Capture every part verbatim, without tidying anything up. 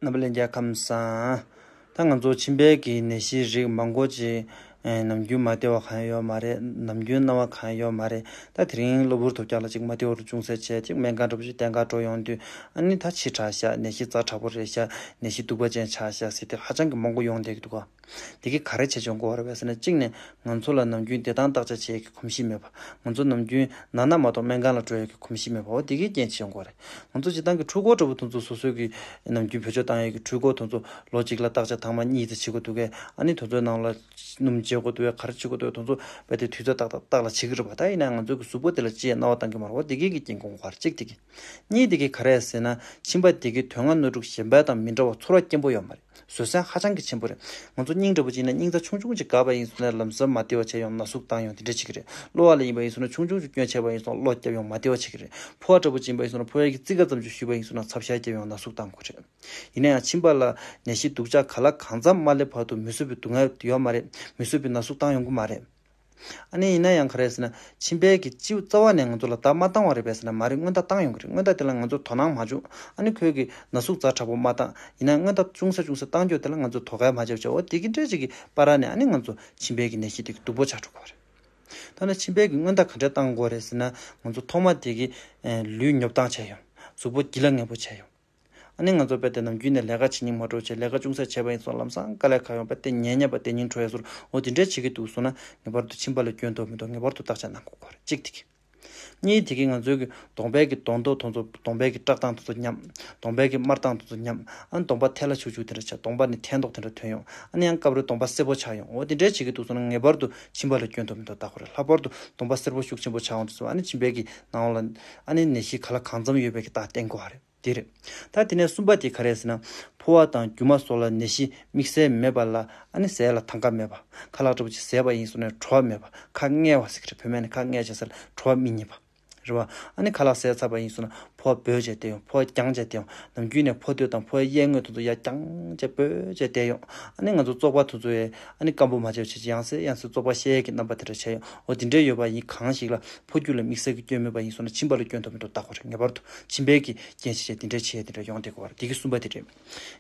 རྣམ་པ་ལྷན་རྒྱས་ཁམས་བཟང་། ད་ང་ཚོ་མཆིན་པའི་གི་ནད་གཞིའི་རིགས་མང་པོ་ཅིག་ཨེ་ནམ་རྒྱུན་མ་བདེ་བ་གང་ཡང་ཡོད་མ་རེད། ནམ་རྒྱུན་སྣང་བ་གང་ཡང་ཡོད་མ་རེད། ད་དེ་རིང་གློ་བུར་དུ་བསྐྱར་ལ་ཅིག་མ་བདེ་བ་རུ་ཅུང་ཟད་བྱས། ཅིག་སྨན་ཁང་འདྲ་པོ་ཅིག་བསྟེན་ག་འགྲོ་ཡོང་དུས། ཨ་ནི་ད་ཕྱི་དྲགས་ཤག་ནད་གཞི་ཛ་དྲག་པོ་རེད་ཤག་ནད་གཞི་གདུག་པ་ཅན་ཆགས་ཤག་ཟེར་དེ་ཧ་ཅང་གི་མང་པོ་ཡོང་བསྡད་ཀྱི་འདུག་ག་དེ་གིས་ག་རེ་བྱེད་ཆོག་གོ་བ་རེད་པས་ཟེར་ན། གཅིག་ནས་ང་ཚོ་ལ་ནམ་རྒྱུན་བདེ་ཐང་བརྟག་དཔྱད་བྱེད་ཡས་ཀྱི་གོམས་གཤིས་མེད་པ། ང་ཚོ་ནམ་རྒྱུན་ན་ན་མ་གཏོགས་སྨན་ཁང་ལ་འགྲོ་ཡས་ཀྱི་གོམས་གཤིས་མེད་པ། འོ་དེ་གིས་རྐྱེན་བྱེད་ཆོག་གོ་རེད། ང་ཚོ་སྤྱིར་བཏང་གི་འཕྲུལ་འཁོར་འདྲ་པོ་དེ་ཚོ་སོ་སོའི་གི་ནམ་རྒྱུན་བེད་སྤྱོད་བཏང་ཡས་ཀྱི་འཕྲུལ་འཁོར་དེ་ཚོ་ལོ་གཅིག་ལ་བརྟག་དཔྱད་ཐེངས་མ་གཉིས་ཙམ་བྱེད་དགོས་འདུག་གས། ཨ་ནི་དེ་ཚོའི་ནང་ལ་སྣུམ་བརྗེ་དགོས་འདུག་གས། ག་རེ་བྱེད་དགོས་འདུག་གས། དེ་ཚོ་རྦད་དེ་དུས་ཚོད་ཏག་ཏག་ཏག་ལ་བྱེད་ཀྱི་རེད་པ། ད་ཡིན་ན་ང་ཚོའི་གི་གཟུགས་པོ་དེ་ལ་ཅི་ཡང་སྣང་བ་བཏང་གི་མ་རེད། འོ་དེ་གིས་གི་རྐྱེན་ཁོང་གོ་བ་རེད། གཅིག་དེ་གིས། གཉིས་དེ་གིས་ག་རེ་ཟེར་ན། མཆིན་པ་དེ་གི་དོན་ལྔ་སྣོད་དྲུག་གཞན་པ་དང་མི་འདྲ་བ་ཚོར་བ་སྐྱེན་པོ་ཡོད་མ་རེད། བཟོད་བསྲན་ཧ་ཅང་གི་ཆེན་པོ་རེད། ང་ཚོ་སྙིང་འདྲ་པོ་ཅིག་ཡིན་ན། སྙིང་རྩ་ཆུང་ཆུང་ཅིག་འགག་པ་ཡིན་སོང་ན་ལམ་སང་མ་བདེ་བ་བྱས་ཡོང་། ན་ཟུག་བཏང་ཡོང་། དེ་འདྲ་བྱེད་ཀྱི་རེད། གློ་བ་ལ་ཡིན་པ་ཡིན་སོང་ན་ཆུང་ཆུང་ཅིག་སྐྱོན་ཆེ་བ་ཡིན་སོང་། གློ་རྒྱབ་ཡོང་། མ་བདེ་བ་བྱེད་ཀྱི་རེད། ཕོ་བ་འདྲ་པོ་ཅིག་ཡིན་པ་ཡིན་སོང་ན་ཕོ་བའི་གི་རྩི་ཁ་ཙམ་ཅིག་གཞུས་པ་ཡིན་སོང་ན་ཚབ་ཤ་རྒྱབ་ཡོང་། ན་ཟུག་བཏང་གི་རེད། ཡིན་ན་ཡང་མཆིན་པ་ལ་ནད་གཞི་སྡུག་ཅག་ག་ལ་གང་འཚམ་མ་སླེབས་བར་དུ་མི་བཟོད་པའི་སྡུག་བསྔལ་ཡོད་མ་རེད། མི་བཟོད་པའི་ན་ཟུག་བཏང་ཡོང་གི་མ་རེད། ཨ་ནི་ཡིན་ན་ཡང་ག་རེ་ཟེར་ན། མཆིན་པའི་གི་སྤྱི་རྩ་བ་ནས་ང་ཚོ་ལ་བརྡ་མ་བཏང་བ་རེད་པས་ཟེར་ན། མ་རེད། སྔོན་བརྡ་བཏང་ཡོང་གི་རེད། སྔོན་བརྡ་དེ་ལ་ང་ཚོ་དོ་སྣང་མ་བྱུང་། ཨ་ནི་ཁོས་གི་ན་ཟུག་ཛ་དྲག་པོ་མ་བཏང་། ཡིན་ན་སྔོན་བརྡ་ཅུང་ཟད་ཅུང་ཟད་བཏང་རྒྱུ་དེ་ལ་ང་ཚོ་དོ་གལ་མ་བྱས་བྱས། འོ་དེ་གི་འདྲ་ཅིག་གི་བར་ནས་ཨ་ནི་ང་ཚོ་མཆིན་པའི་གི་ནད་གཞི་དེ་གི་སྡུག་པོ་ཆགས་འགྲོ་གི་རེད། ད་ནི་མཆིན་པའི་གི་སྔོན་བརྡ་ག་འདྲས་བཏང་དགོས་རེད་ཟེར་ན། ང་ཚོ་ཐོག་མ་དེ་གི་ཨེ་ལུས་ཉོབ་ཐང་ཆགས་ཡོང་། གཟུགས་པོ་སྒྱིད་ལ་ངན་པོ་ཆགས་ཡོང་། ཨ་ནི་ང་ཚོ་རྦད་དེ་ནམ་རྒྱུན་ནས་ལས་ཀ་བྱེད་སྙིང་མ་བྲོ་བྱས། ལས་ཀ་ཅུང་ཟད་བྱས་པ་ཡིན་སོང་། ལམ་སང་དཀའ་ལས་ཁག་ཡོང་། རྦད་དེ་ཉལ་ཉལ་བ་དེ་སྙིང་བྲོ་ཡ་ཟུར། འོ་དེ་འདྲས་བྱེད་ཀྱི་འདུག་སོང་ན། ངེས་པར་དུ་མཆིན་པ་ལ་སྐྱོན་འདུག་མི་འདུག་ངེས་པར་དུ་བརྟག་དཔྱད་གནང་དགོས་ཀྱི་རེད། གཅིག་དེ་གི། གཉིས་དེ་གི་ང་ཚོའི་གི་གདོང་པའི་གི་གདོང་མདོག་དེ་ཚོ། གདོང་པའི་གི་བཀྲག་མདངས་དེ་ཚོ་ཉམས། གདོང་པའི་གི་དམར་མདངས་དེ་ཚོ་ཉམས། ཨ་ནི་གདོང་པ་ཐལ་ལ་ཆུག་ཆུག་དེ་འདྲ་ཆགས། གདོང་པ་ནས་ཐལ་མདོག་དེ་འདྲ་ཐོན་ཡོང་། ཨ་ནི་ཡང་སྐབས་རེ་གདོང་པ་སེར་པོ་ཆགས་ཡོང་། འོ་དེ་འདྲས་བྱེད་ཀྱི་འདུག་སོང་ན། ངེས་པར་དུ་མཆིན་པ་ལ་སྐྱོན་འདུག་མི་འདུག་བརྟག་དགོས་རེད། ལྷག་པར་དུ་གདོང་པ་སེར་པོ་ཤུགས་ཆེན་པོ་ཆགས་ཡོང་དུས་སུ། ཨ་ནི་མཆིན་པའི་གི་ནང་ལ་ཨ་ནི་ནད་གཞི་ག་ལ་གང་འཚམ་ཡོད་པའི་གི་རྟགས་བསྟན་དགོས་པ་རེད། དེ་རེད། ད་དེ་ནས་གསུམ་པ་དེ་ག་རེ་ཟེར་ན། ཕོ་བ་དང་རྒྱུ་མ་སོགས་ལ་ནད་གཞི་དམིགས་བསལ་མེད་པ་ལ། ཨ་ནི་ཟས་ལ་ཐང་ག་མེད་པ། ཁ་ལག་འདྲ་པོ་ཅིག་ཟས་པ་ཡིན་སོང་ན་བྲོ་བ་མེད་པ། ཁ་མངལ་བ་ཟེར་གྱི་རེད། བོད་སྨན་ནས་ཁ་མངལ་བྱས་ཟེར། བྲོ་བ་མི་སྙན་པ་རེད་པ། ཨ་ནི་ཁ་ལག་ཟས་ཚར་བ་ཡིན་སོང་ན་ཕོ་བ་འབོལ་བྱས་བསྡད་ཡོང་། ཕོ་བ་རྒྱང་བྱས་བསྡད་ཡོང་། ནམ་རྒྱུན་ནས་ཕོ་སྟོད་དང་ཕོ་བའི་གཡས་ངོས་དེ་ཚོ་ཡར་རྒྱང་བྱས་འབོལ་བྱས་བསྡད་ཡོང་། ཨ་ནི་ང་ཚོ་བཙོག་པ་དེ་ཚོ་ཡང་ཨ་ནི་སྐམ་པོ་མ་བྱས་བྱས་ཡང་སེ་ཡང་སེ་བཙོག་པ་བཤལ་ཡས་ཀྱི་རྣམ་པ་དེ་འདྲ་བྱས་ཡོང་། འོ་དེ་འདྲ་ཡོད་པ་ཡིན། གང་ཞིག་ལ་ཕོ་རྒྱུད་ལ་དམིགས་བསལ་གྱི་སྐྱོན་མེད་པ་ཡིན་སོང་ན། མཆིན་པ་ལ་སྐྱོན་འདུག་མི་འདུག་བརྟག་དགོས་རེད། ངེས་པར་དུ་མཆིན་པའི་གི་རྐྱེན་བྱས་བྱས་དེ་འདྲ་བྱས་དེ་འདྲ་ཡོང་བསྡད་དགོས་པ་རེད། དེ་གི་གསུམ་པ་དེ་རེད།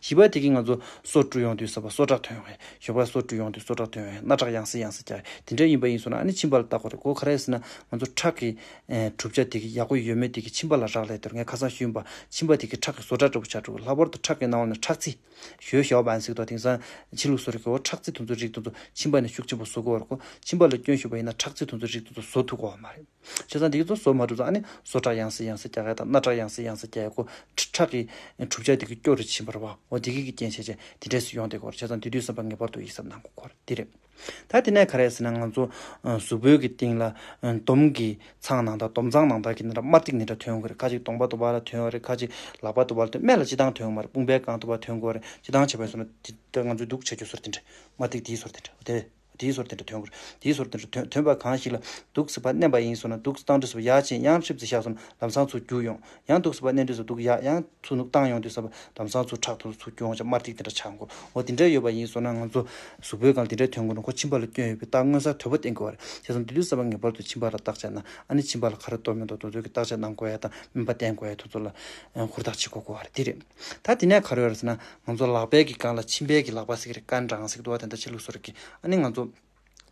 བཞི་པ་དེ་གི་ང་ཚོ་སོ་བཀྲུ་ཡོང་དུས་ཙམ་པ་སོ་ཁྲག་ཐོན་ཡོང་བས། ཞོགས་པ་སོ་བཀྲུ་ཡོང་དུས་སོ་ཁྲག་ཐོན་ཡོང་བས། སྣ་ཁྲག་ཡང་སེ་ཡང་སེ་རྒྱག་ཡས་དེ་འདྲ་ཡིན་པ་ཡིན་སོང་ན། ཨ་ནི་མཆིན་པ་ལ་བརྟག་དགོས་རེད། ཁོ་ག་རེ་ཟེར་ན། ང་ཚོ་ཁྲག་གི་ཨེ་གྲུབ་ཆ་དེ་གི་ཡག་པོ་ཡོད་མེད་དེ་གི་མཆིན་པ་ལ་རག་ལས་དེ་རེད། ངས་ཁ་སང་ཞུས་པ། མཆིན་པ་དེ་གི་ཁྲག་གི་བཟོ་གྲྭ་འདྲ་པོ་ཆགས་འགྲོ་གི། ལྷག་པར་དུ་ཁྲག་གི་ནང་ལ་ནི་ཁྲག་རྩི། ཞོ་ཞོ་བན་ཟེར་དོ། དེང་སང་ཕྱི་ལུགས་བཟོ་རིག་གི། འོ་ཁྲག་རྩི་དེ་ཚོ་རིགས་དེ་ཚོ་མཆིན་པ་ནི་ཤུགས་ཆེན་པོ་བཟོ་གི་ཡོད་རེད་ཁོ། མཆིན་པ་ལ་སྐྱོན་ཞུགས་པ་ཡིན་ན་ཁྲག་རྩི་དེ་ཚོ་རིགས་དེ་ཚོ་བཟོ་ཐུབ་ཀྱི་ཡོད་མ་རེད། བྱས་ཙང་དེ་གི་ཚོ་བཟོ་མ་ཐུབ་ཙང་། ཨ་ནི་སོ་ཁྲག་ཡང་སེ་ཡང་སེ་རྒྱག་ཡས་དང་། སྣ་ཁྲག་ཡང་སེ་ཡང་སེ་རྒྱག་ཡས། ཁོ་ཁྲག་གི་གྲུབ་ཆ་དེ་གི་སྐྱོ་རུ་ཕྱིན་པ་རེད་པ། འོ་དེ་གི་གི་རྐྱེན་བྱས་བྱས་དེ་འདྲས་སུ་ཡོང་བསྡད་ཀྱི་ཡོད་རེད། བྱས་ཙང་དེ་དུས་ཙམ་པ་ངེས་པར་དུ་ཡིད་གཟབ་གནང་དགོས་ཀྱི་ཡོད་རེད། དེ་རེད། ད་དེ་ནས་ག་རེ་ཟེར་ན། ང་ཚོ་ཨ་གཟུགས་པོའི་གི་སྟེང་ལ་ཨ་འདོམ་གི་ཚང་ནང་དང་འདོམ་ཚང་ནང་དག་གི་ནི་འདྲ་དམར་ཐིག་ནི་འདྲ་ཐོན་ཡོང་གི་རེད། ཁ་ཅིག་གདོང་པ་དུ་བ་ལ་ཐོན་ཡོང་རེད། ཁ་ཅིག་ལག་པ་དུ་བ་ལ་ཐོན། སྨད་ལ་སྤྱི་བཏང་ཐོན་ཡོང་མ་རེད། དཔུང་པའི་རྐང་དུ་བ་ཐོན་དགོས་རེད། སྤྱི་བཏང་བྱས་པ་ཡིན་སོང་ན་དེ་ལྟར་ང་ཚོས་འདུག་བྱ་རྒྱུ་སོར་དེ་འདྲ། དམར་ཐིག་དེའི་སོར་དེ་འདྲ། དེ་དེའི་སོར་དེ་འདྲ་ཐོན་དགོས་རེད། དེའི་སོར་དེ་འདྲ་ཐོན་ཐོན་པ་གང་ཞིག་ལ་འདུག་སེ་ཕར་མནན་པ་ཡིན་སོང་ན། འདུག་སེ་བཏང་དུས་ཙམ་པ་ཡར་ཕྱིན། ཡང་ཧྲིབ་ཙམ་བཞག་སོང་ན་ལམ་སང་ཚུར་རྒྱུག་ཡོང་། ཡང་འདུག་སེ་ཕར་མནན་དུས་ཙམ་པ་འདུག་ཡར་ཡང་ཚུར་ནུབ་བཏང་ཡོང་དུས་ཙམ་པ་ལམ་སང་ཚུར་ཁྲག་ཐོག་ཚུར་རྒྱུག་ཡོང་བྱས་དམར་ཐིག་དེ་འདྲ་ཆགས་འགྲོ། འོ་དེ་འདྲ་ཡོད་པ་ཡིན་སོང་ན། ང་ཚོ་གཟུགས་པོའི་སྒང་དེ་འདྲ་ཐོན་དགོས་ན་ཁོ་མཆིན་པ་ལ་སྐྱོན་ཡོད་པའི་རྟགས་མངོན་གསལ་དོད་པོ་བསྟན་དགོས་པ་རེད། བྱས་ཙང་དེ་དུས་ཙམ་པ་ངེས་པར་དུ་མཆིན་པ་ལ་བརྟག་དཔྱད་གནང་། ཨ་ནི་མཆིན་པ་ལ་ག་རེ་གཏོར་མིན་དང་དེ་ཚོའི་གི་བརྟག་དཔྱད་གནང་དགོས་ཡ་དང་། སྨན་པ་བསྟེན་དགོས་ཡ་དེ་ཚོ་ལ་ཧུར་ཐག་བྱེད་དགོས་དགོས་པ་རེད། དེ་རེད། ད་དེ་ནས་ག་རེ་ཡོད་རེད་ཟེར་ན། ང་ཚོ་ལག་པའི་གི་སྒང་ལ་མཆིན་པའི་གི་ལག་པ་ཟེར་གི་རེད། ཀན་ཀྲང་ཟེར་གི་འདུག་པ། དེ་འདྲ་ཕྱི་ལུགས་སོ་རིག་གི། ཨ་ནི་ང་ཚོ་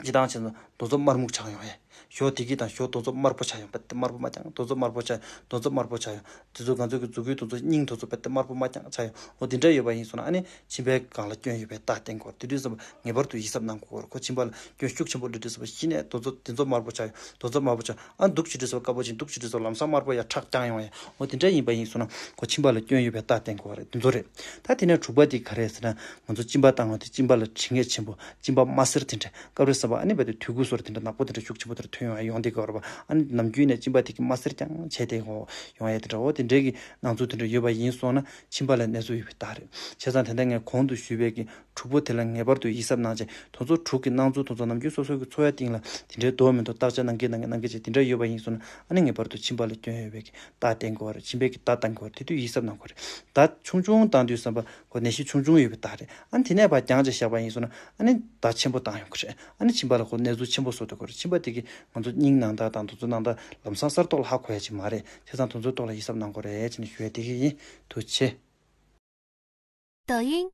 སྤྱིར་བཏང་བྱས་ན་གདོང་འཛུམ་དམར་སྨུག་ཆགས་ཡོང་ཡས། ཞོ་དེ་གི་དང་ཞོ་གདོང་འཛུམ་དམར་པོ་ཆགས་ཡོང་། རྦད་དེ་དམར་པོ་མ་རྐྱང་། གདོང་འཛུམ་དམར་པོ་ཆགས། གདོང་འཛུམ་དམར་པོ་ཆགས་ཡོང་། དེ་ཚོ་ང་ཚོ་གི་མཛུབ་གུའི་གདོང་འཛུམ་སྙིང་དེ་ཚོ་རྦད་དེ་དམར་པོ་མ་རྐྱང་ཆགས་ཡོང་། འོ་དེ་འདྲ་ཡོད་པ་ཡིན་སོང་ན། ཨ་ནི་མཆིན་པའི་སྒང་ལ་སྐྱོན་ཡོད་པའི་རྟགས་བསྟན་དགོས། དེ་དུས་ཙམ་པ་ངེས་པར་དུ་ཡིད་གཟབ་གནང་དགོས། ཁོ་མཆིན་པ་ལ་སྐྱོན་ཤུགས་ཆེན་པོ་སླེབས་དུས་ཙམ་པ་གཞི་ནས་གདོང་འཛུམ་དེ་ཚོ་དམར་པོ་ཆགས་ཡོང་། གདོང་འཛུམ་དམར་པོ་ཆགས། ཨ་འདུག་བྱེད་དུས་ཙམ་པ་དཀར་པོ་ཅིག་འདུག་བྱེད་དུས་ཙམ་ལམ་སང་དམར་པོ་ཡར་ཁྲག་རྐྱང་ཡོང་ཡས། འོ་དེ་འདྲ་ཡིན་པ་ཡིན་སོང་ན་ཁོ་མཆིན་པ་ལ་སྐྱོན་ཡོད་པའི་རྟགས་བསྟན་དགོས་པ་རེད། དེ་ཚོ་རེད། ད་དེ་ནས་དྲུག་པ་དེ་ག་རེ་ཟེར་ན། ང་ཚོ་གཅིན་པ་བཏང་བ་དེ་གཅིན་པ་ལ་དྲི་ངད་ཆེན་པོ། གཅིན་པ་དམར་སེར་དེ་འདྲ། སྐབས་རེ་ཟ་བ་ཨ་ནི་རྦད་དེ་དུས་འགོ་སོར་དེ་འདྲ་ནག་པོ་དེ་འདྲ་ཤུགས་ཆེན་པོ་དེ་འདྲ་ཐོན་ཡོང་ཡ་ཡོང་བསྡད་ཀྱི་ཡོད་རེད་པ། ཨ་ནི་ནམ་རྒྱུན་ནས་གཅིན་པ་དེ་གི་དམར་སེར་རྐྱང་བྱས་བསྡད་ཡོང་ཡོང་ཡ་དེ་འདྲ། འོ་དེ་འདྲའི་གི་སྣང་ཚུལ་དེ་འདྲ་ཡོད་པ་ཡིན་སོང་ན་མཆིན་པ་ལ་ནད་ཚབས་ཡོད་པའི་རྟགས་རེད། བྱས་ཙང་དེ་འདྲ་ངས་གོང་དུ་ཞུས་པའི་གི་དྲུག་པོ་དེ་ལ་ངེས་པར་དུ་ཡིད་གཟབ་གནང་བྱས། དེ་ཚོ་དྲུག་གི་སྣང་ཚུལ་དེ་ཚོ་ནམ་རྒྱུན་སོ་སོའི་གི་འཚོ་བའི་སྟེང་ལ་དེ་འདྲའི་འདུག་མི་འདུག་བརྟག་དཔྱད་གནང་གི་གནང་གི་གནང་གི་བྱས། དེ་འདྲ་ཡོད་པ་ཡིན་སོང་ན། ཨ་ནི་ངེས་པར་དུ་མཆིན་པ་ལ་སྐྱོན་ཡོད་པའི་གི་རྟགས་བསྟན་དགོས་པ་རེད། མཆིན་པའི་གི་བརྡ་བཏང་དགོས་པ་རེད། དེ་དུས་ཡིད་གཟབ་གནང་དགོས་རེད། བརྡ་ཆུང་ཆུང་བཏང་དུས་ཙམ་པ་ཁོ་ནད་གཞི་ཆུང་ཆུང་ཡོད་པའི་རྟགས་རེད། ཨ་ནི་དེ་ནས་ཕར་རྒྱང་བྱས་བཞག་པ་ཡིན་སོང་ན། ཨ་ནི་བརྡ་ཆེན་པོ་བཏང་ཡོང་གི་རེད། ཨ་ནི་མཆིན་པ་ལ་ཁོ་ནད་ཚབས་ཆེན་པོ་བཟོ་ཐུབ་ཀྱི་རེད། མཆིན་པ་དེ་གིས་ང་ཚོ་སྙིང་ནང་ལྟར་དང་དེ་ཚོ་ནང་ལྟར་ལམ་སང་གསར་ཐོག་ལ་ཧ་གོ་ཡ་ཅིག་མ་རེད། བྱས་ཙང་དེ་ཚོའི་ཐོག་ལ་ཡིད་གཟབ་གནང་དགོས་རེད་ཅེས་ནས་ཞུ་ཡ་དེ་གི་ཡིན། ཐུགས་རྗེ་ཆེ། 抖音